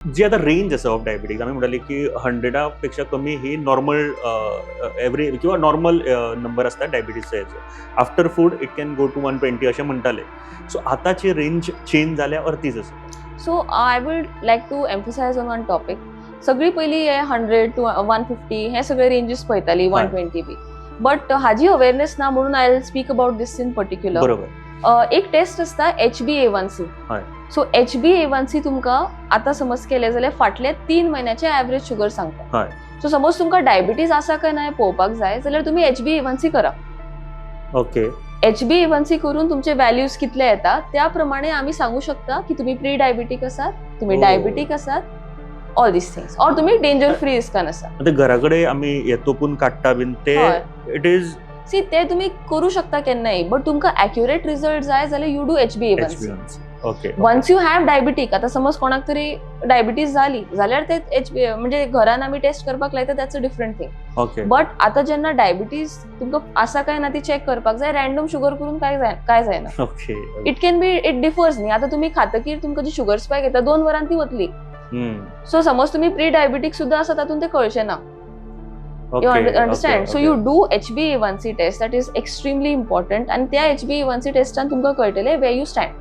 जी आता रेंज आसा ऑफ डायबिटीज, आमी म्हणटाली की 100 पेक्षा कमी ही नॉर्मल एवरी किंवा नॉर्मल नंबर आसता डायबिटीजचा हेचो. After food it can go to 120 अशें म्हणटाले. सो आताची रेंज चेंज जाल्या ऑर तीच आसा? So I would like to emphasize on one topic. सगळी पयली हे 100 to 150 हे सगळे रेंजीस पळयताली, 120 बी, बट हाजी अवेअरनेस ना म्हणून I will speak about this in particular. एक टेस्ट आसता HbA1c. सो HbA1c तुमकां आतां समज केलें जाल्यार फाटले 3 म्हयन्याचे एवरेज शुगर सांगता. सो समज तुमकां डायबिटीज आसा काय ना हें पळोवपाक जाय जाल्यार तुमी HbA1c करा. HbA1c करून तुमचे व्हॅल्यूज कितले येता त्या प्रमाणे आमी सांगू शकता की तुमी प्री डायबिटीक आसात, तुमी डायबिटीक आसात, ऑल these things, or तुमी डेंजर फ्री रिस्कान आसा. आतां घरा कडेन आमी हे तोपून काडटा बीन ते it is सी, ते तुमी करू शकता केन्नाय, बट तुमकां एक्युरेट रिजल्ट जाय जाल्यार you do HbA H one B C. Once you have diabetic, आतां समज कोणाक तरी डायबिटीज जाली जाल्यार ते एच बी म्हणजे घरान आमी टेस्ट करपाक लायता, that's a different thing. But आतां जेन्ना डायबिटीज तुमकां आसा काय ना ती चॅक करपाक जाय, रॅन्डम शुगर करून काय जायना. It can be, it differs न्ही. आतां तुमी खातकीर तुमकां जी शुगर स्पायक येता, 2 वरां ती वतली. सो समज तुमी प्री डायबिटीक सुद्दां आसा, तातूंत ते कळचें ना. You understand? So you do HbA1c test, that is extremely important, आनी त्या HbA1c टेस्टान तुमकां कळटलें वेर you stand.